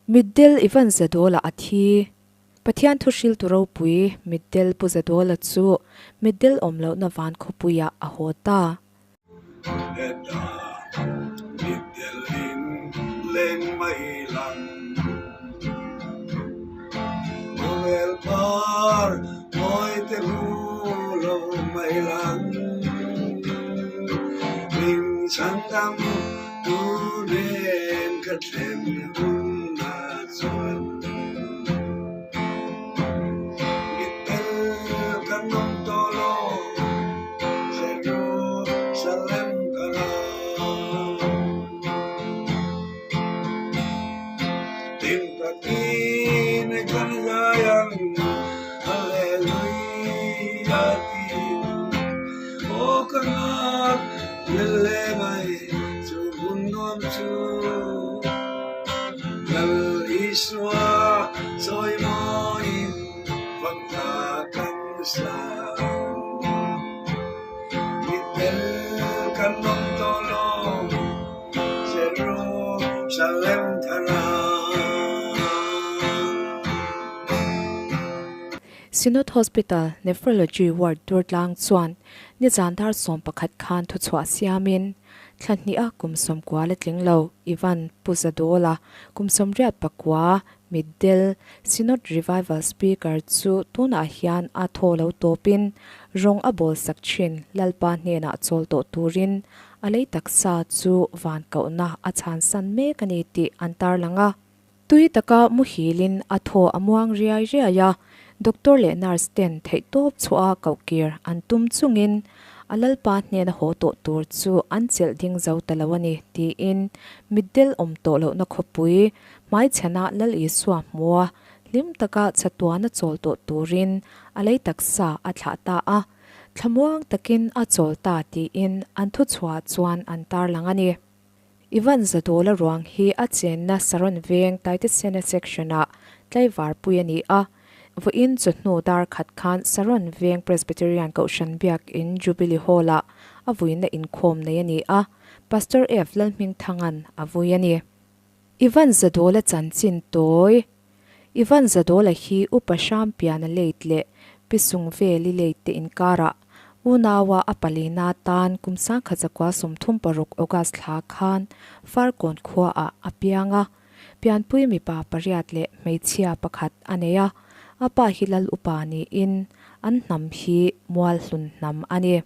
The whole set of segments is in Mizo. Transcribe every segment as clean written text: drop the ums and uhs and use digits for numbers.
Mitdel Ivan Zadawla a thi. Pathian thuhriltu ropui Mitdel Pu Zadawla chu Mitdel awm lohna van khawpuiah a haw ta. Mitdel in leng mai lang Khawvel par mawi te hmu lo mai lang Min chhandam tu nen ka thlen hun ah chuan Mitdel kan awm tawh lo Jerusalem thara Tin takin kan zai ang Hallelujah tiin Aw ka ngak lel le mai chu hun nuam chu Lal Isua sawi mawiin vang hla kan sa ang. Mitdel kan awm tawh lo Jerusalem thara. Synod Hospital Nephrology Ward Durtlang chuan nizan dar 11 khan thuchhuah siamin thla hnih a kum 90 la tling lo Ivan Pu Zadawla kum 89 Mitdel Synod Revival Speaker chu tunah hian a thaw lo tawpin rawng a bawl sak thin Lalpa hnenah chawl tawh turin a lei taksa chu van kohna a chhansan mek a ni tih an tarlang a. Tui taka muhilin a thaw a muang riai riai a, doctor leh nurse ten theihtawp chhuah a kohkir an tum chungin a Lalpa hnena haw tawh tur chu an chelh ding zo ta lo a ni tiin mitdel awm tawh lohna khawpui Hmaichhanah Lal Isua hmua hlim taka chatuana chawl tawh turin a lei taksa a thlah ta a, thlamuang takin a chawl ta tiin an thuchhuah chuan an tarlang a ni. Ivan Zadawla ruang hi a chenna Saron veng Taitisena section-ah tlaivarpui a ni a, vawiin chawhnu dar khat khan Saron veng Presbyterian Kohhran Biakin Jubilee Hall-ah a vuina inkhawm nei a ni a, Pastor F Lalhmingthanga'n a vui a ni. Ivan Zadawla chanchin tawi. Ivan Zadawla hi Upa Hrampiana late leh Pi Sungveli late te inkarah unaua a palina tan kum 1936 August thla khan Farkawn khuaah a piang a. Pianpui mipa pariat leh hmeichhia pakhat a nei a, a pa hi Lal Upa niin an hnam hi Mualhlun hnam a ni.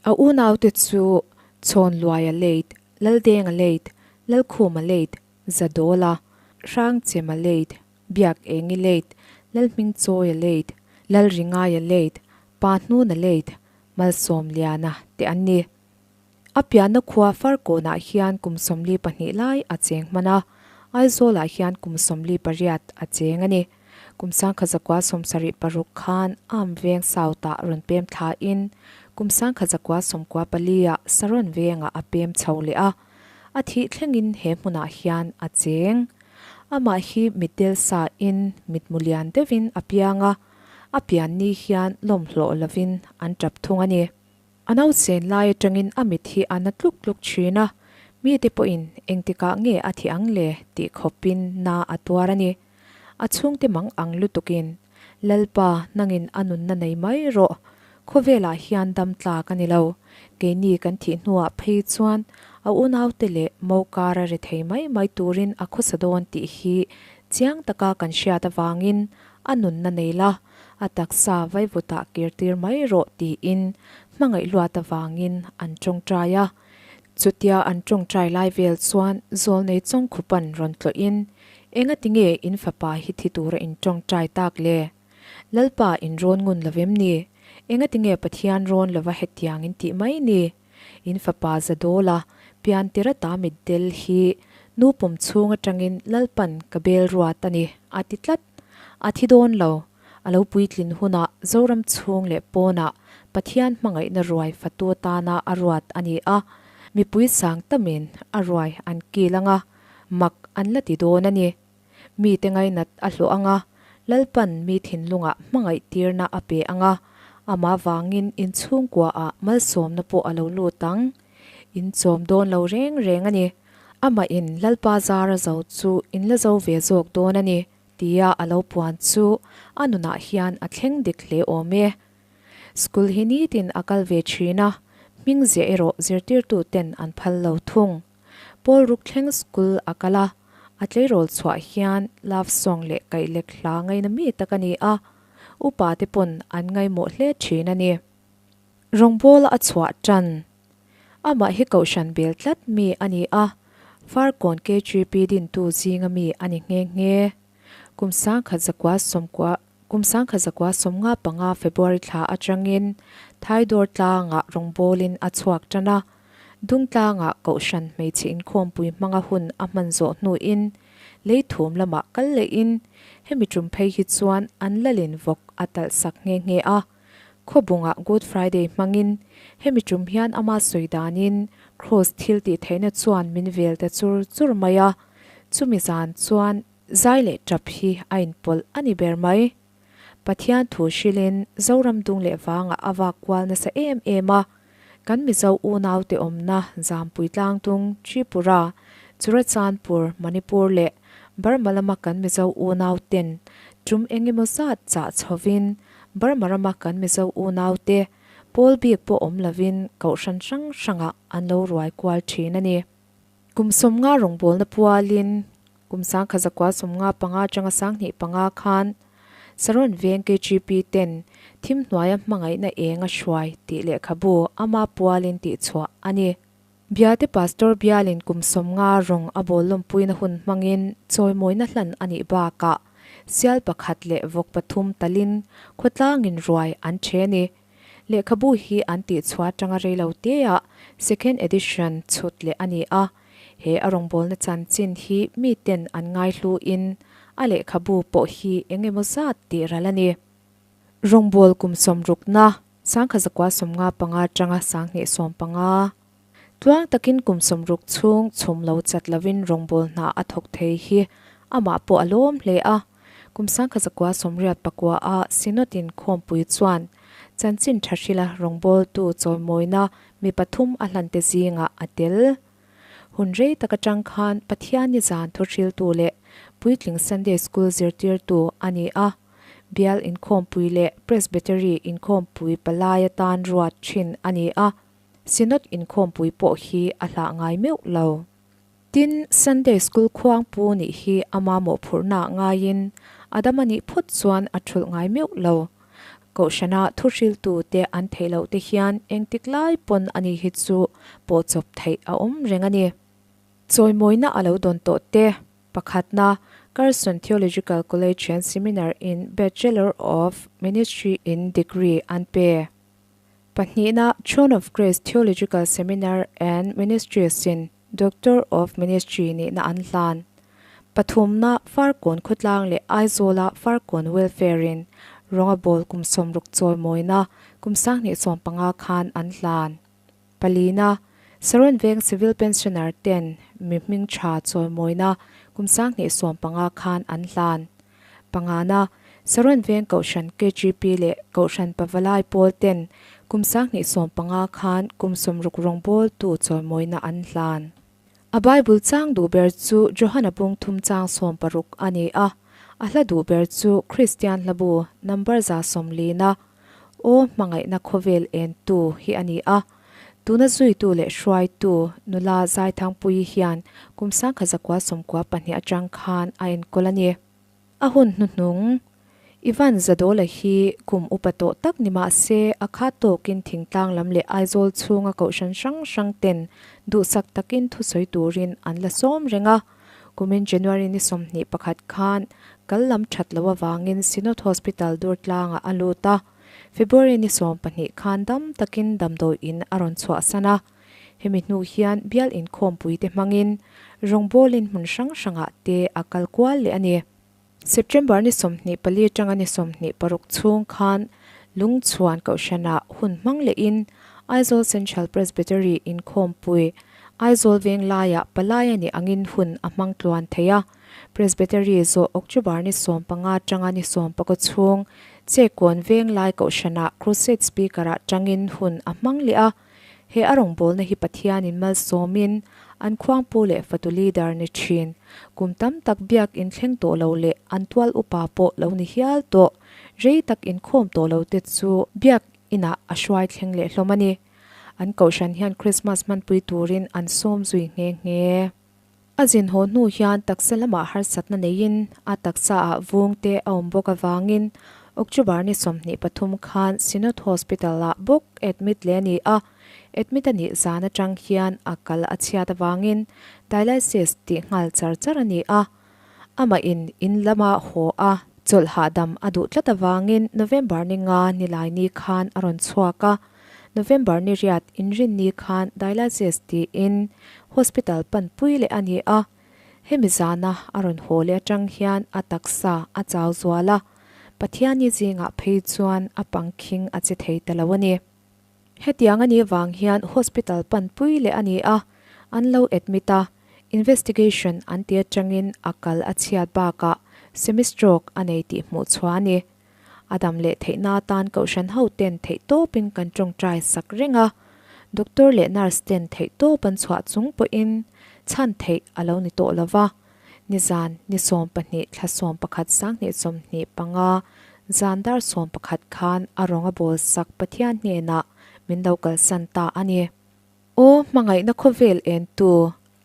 A unaute chu Chawnluaia late Laldenga late, Lalkhuma late, Zadawla, Hrangchema late, Biakengi late, Lalhmingchawia late, Lalringaia late, Pahnuna late, Malsawmliana te an ni. A pianna khua Farkawnah hian kum 42 lai a cheng hman a, Aizawlah hian kum 48 a cheng a ni. Kum 1976 khan Am Veng South-ah rawn pem thlain kum 1994-ah Saron Vengah a pem chho leh a, a thih thlengin he hmunah hian a cheng. Amah hi mitdel sain mitmu lian deuhin a piang a, a pian ni hian lawmhlawh lovin an tap thung a ni. A nausen lai atangin a mit hi a na tluk tluk thin a, mite pawhin engtikah nge a thih ang le tih khawpin na a tuar a ni. A chhungte mang ang lutukin, Lalpa, nangin a nunna nei mai rawh. Khawvelah hian dam tlak a ni lo. Keini kan thih hnuah phei chuan a unaute leh mo kara ri thei mai mai turin a khawsa dawn tih hi chiang taka kan hriat avangin a nunna nei la, a taksa vaivutah kirtir mai rawh tiin hmangaih luat avangin an tawngtai a. Chutia an tawngtai lai vel chuan Zawlnei Chawngkhupan rawn tlawhin, Engati nge in fapa hi thi tura in tawngtai tak le? Lalpa in rawn ngun lo vem ni? Engati nge Pathian rawn lova hetiang in tih mai ni? In fapa Zadawla, piantir ata mitdel hi nu pawm chhung atangin Lalpan ka bel ruat a ni, a ti tlat. A thi dawn lo. A lo puitlin hunah Zoram chhung leh pawnah Pathian hmangaihna ruai fatu atana a ruat a ni a, mipui sang tamin a ruai an kil ang a, mak an la ti dawn a ni. Mite ngainat a hlawh ang a, Lalpan mi thinlungah hmangaih tirna a pe ang a, amah vangin inchhungkuaah malsawmna pawh a lo lut ang. In chawm dawn lo reng reng a ni. Amah in Lalpa zar a zo chu in la zo ve zawk dawn a ni, tia a lo puan chu a nunah hian a thleng dik hle awm e. School hi nitin a kal ve thin a, hming ziah erawh zirtirtu ten an phal lo thung. Pawl ruk thleng school a kal a, a tleirawl chhuah hian love song leh kaihlek hla ngaina mi tak a ni a, upa te pawn an ngaimawh hle thin a ni. Rawngbawl a chhuah tan. Amah hi Kohhran bel tlat mi a ni a, Farkawn KGP dintu zinga mi a ni nghe nghe. Kum sangkhat zakua sawmkua Kum sangkhat zakua sawmnga panga February thla atangin Thaidawr tlangah rawngbawlin a chhuak tan a, Dungtlangah Kohhran hmeichhe inkhawmpui hmanga hun a hman zawh hnuin Leithum lamah kal lehin hemi tum phei hi chuan an lalin vawk a talh sak nghe nghe a. Khawbungah Good Friday hmangin hemi tum hian ama sawi danin Kraws thil tih theihna chuan min vel ta chur chur mai a, chumi zan chuan zai leh tap hi a inpawlh a ni ber mai. Pathian thu hrilhin Zoram dung leh vangah a vak kual nasa em em a, kan Mizo unaute awmna Zampui Tlangtung, Tripura, Churachandpur, Manipur leh Burma lama kan Mizo unauten tum engemaw zat chah chhovin Burma rama kan Mizo unaute pawl bik pawh awm lovin kohhran hrang hrangah an lo ruai kual thin a ni. Kum sawmnga rawngbawlna pualin kum sangkhat zakua sawmnga panga atanga sanghnih panga khan Saron veng KGP ten thim hnuaia hmangaihna eng a hruai tih lehkhabu ama pualin tihchhuah a ni. Biate Pastor bialin kum sawmnga rawng a bawl lawmpuina hun hmangin chawimawina hlan a nih bakah sial pakhat leh vawk pathum talin khawtlangin ruai an ṭhe a ni. Lehkhabu hi an tihchhuah atanga rei lo teah second edition chhut leh a ni a, he a rawngbawlna chanchin hi miten an ngaihluin a lehkhabu pawh hi eng emaw zat tih ral a ni. Rawngbâwl kum sawmrukna, sangkhat zakua sawmnga panga atanga sanghnih sawm panga. Tluang takin kum sawmruk chhung chhum lo chat lovin rawngbâwl hna a thawk thei hi amah pawh a lawm hle a. Kum sangkhat zakua sawmriat pakua a Synod in khawmpui chuan chanchin tha hrila rawngbâwltu chawimawina mi pathum a hlante zingah a tel. Hun rei tak atang khan Pathianni zan thuhriltu leh puitling Sunday School zirtirtu a ni a. Bial inkhawmpui leh Presbytery inkhawmpui palai atan ruat thin a ni a, Synod inkhawmpui pawh hi a hlah ngai meuh lo. Tin, Sunday School khuangpu nih hi a mamawh phurhna ngaiin a dam a nih phawt chuan a thulh ngai meuh lo. Kohhrana thuhriltu te an theih loh te hian engtik lai pawn a ni hi chu pawhchawp theih a awm reng a ni. Chawimawina a lo dawn tawh te. Pakhatna, Carson Theological College and Seminar in Bachelor of Ministry in degree an pe. Pahnihna, Throne of Grace Theological Seminar and Ministries in Doctor of Ministry nihna an hlan. Pathumna, Farkawn khawtlang leh Aizawla Farkawn Welfare in Rawngabawl kum sawmruk chawimawina kum sanghnih 15 khan an hlan. Palina, Saron Veng Civil Pensioner ten mi hming tha chawimawina kum sanghnih 15 khan an hlan. Pangana, Saron Veng Kohhran KGP leh Kohhran Pavalai pawl ten kum sanghnih 15 khan kum sawmruk rawngbawltu chawimawina an hlan. A Bible chang duh ber chu Johana bung thum chang 60 a ni a, a hla duh ber chu Kristian hlabu number 140na Aw hmangaihna khawvel entu hi a ni a, tuna zuitu leh hruaitu nula Zaithangpuii hian kum sangkhat zakua 92 atang khan a enkawl a ni. A hun hnuhnung, Ivan Zadawla hi kum upa tawh tak ni mah se a khat tawkin thingtlang lam leh Aizawl chhunga kohhran hrang hrang ten duhsak takin thusawi turin an la sawm reng a. Kumin January ni 21 khan kal lam that lo avangin Synod Hospital Durtlangah a lut a, February ni 12 khan dam takin damdawi in a rawn chhuahsan a. Hemi hnu hian bial inkhawmpui te hmangin rawngbawlin hmun hrang hrangah te a kal kual leh a ni. September ni 24 atanga ni 26 chhung khan Lungchhuan Kohhranah hun hmang lehin Aizawl Central Presbytery inkhawmpui Aizawl Venglaiah palai a nih angin hun a hmang tluan thei a. Presbytery zawh October ni 15 atanga ni 19 chhung Chekawn Venglai Kohhranah Crusade Speaker-ah tangin hun a hmang leh a. He a rawngbawlna hi Pathianin malsawmin an khuangpu leh fatu leader ni thin. Kum tam tak biak inthleng tawh lo leh an tual upa pawh lo ni hial tawh rei tak inkhawm tawh lo te chu biak inah a hruai thleng leh hlawm a ni. An kohhran hian Krismas hmanpui turin an sawm zui nghe nghe. A zin haw hnu hian taksa lamah harsatna neiin a taksa ah vung te a awm bawk avangin October ni 23 khan Synod Hospital ah bawk admit leh a ni a, admit a nih zan atang hian a kal a chhiat avangin dialysis tih nghal char char a ni a, amah in in lama haw a chawlh hahdam a duh tlat avangin November ni nga nilai ni khan a rawn chhuak a. November ni riat inrinni khan dialysis tiin hospital panpui leh a ni a, hemi zana a rawn haw leh atang hian a taksa a chau zual a, Pathianni zingah phei chuan a pangkhing a che thei ta lo a ni. Hetiang a nih vang hian hospital panpui leh a ni a, an lo admit a, investigation an ti atangin a kal a chhiat bakah semi-stroke a nei tih hmuh chhuah a ni. A dam leh theihna atan kohhran ho ten theih tawpin kan tawngtai sak reng a, doctor leh nurse ten theih tawp an chhuah chung pawhin chhan theih a lo ni tawh lo va. Nizan ni 12 thla 11 2025 zan dar 11 khan a rawng a bawl sak Pathian hnenah min lo kalsan ta a ni. Aw hmangaihna khawvel entu,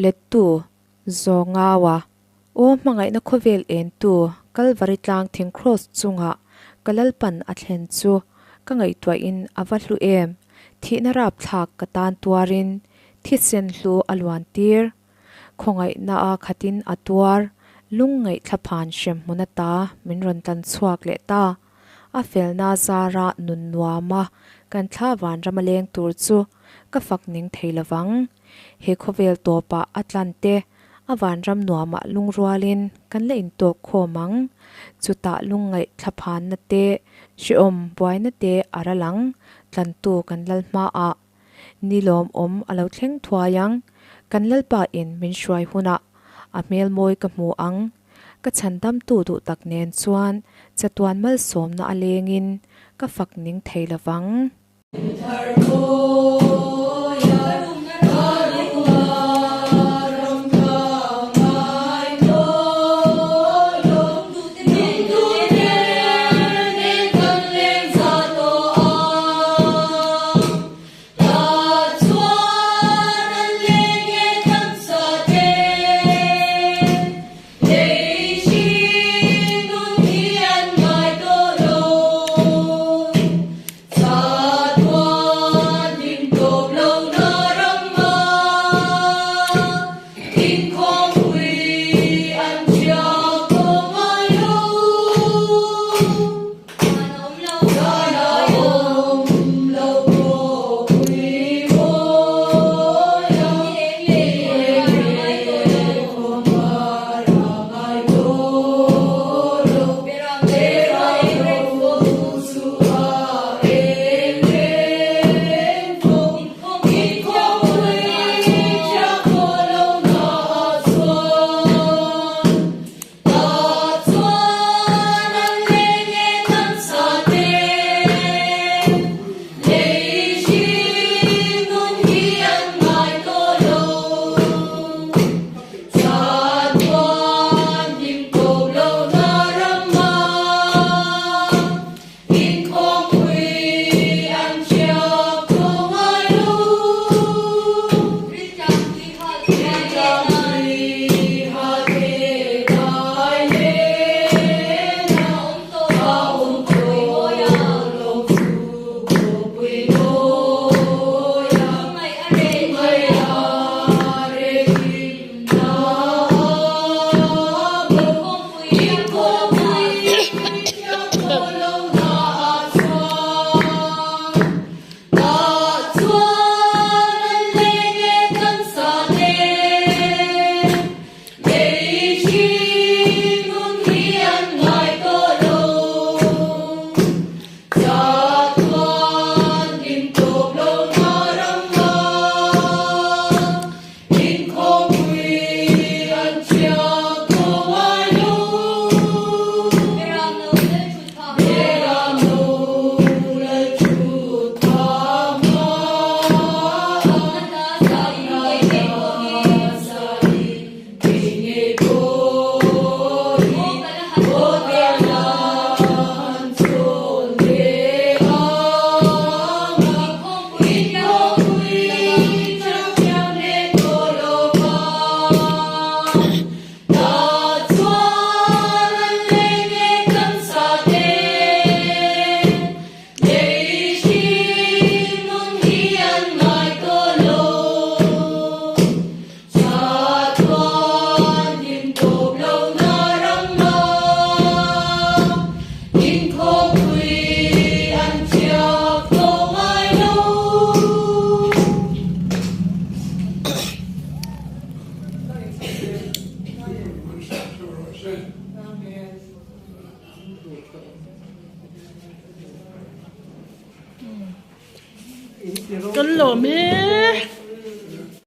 lettu, Zawngaua, Aw hmangaihna khawvel entu Kalvari tlang thing kraws chungah ka Lalpan a thlen chu ka ngaihtuahin a va hlu em, thihna rapthlak ka tan tuarin thisen hlu a luan tir, khawngaihna a khatin a tuar, lungngaih thlaphan hremhmun ata min rawn tlan chhuak leh ta. A felna zara nun nuama kan thla vanram a leng tur chu ka fak ning thei lovang. He khawvel tawpah a tlan te, a vanram nuamah lungrualin kan la intawk khawm ang. Chutah lungngaih thlaphanna te, hrehawm buaina te a ral ang, tlantu kan lal hmaah ni lawmawm a lo thleng thuai ang. Kan Lalpa in min hruai hunah a hmel mawi ka hmu ang. Ka chhandamtu duh tak nen chuan chatuan malsawmna a lengin ka fak ning thei lovang. Kan lawm e.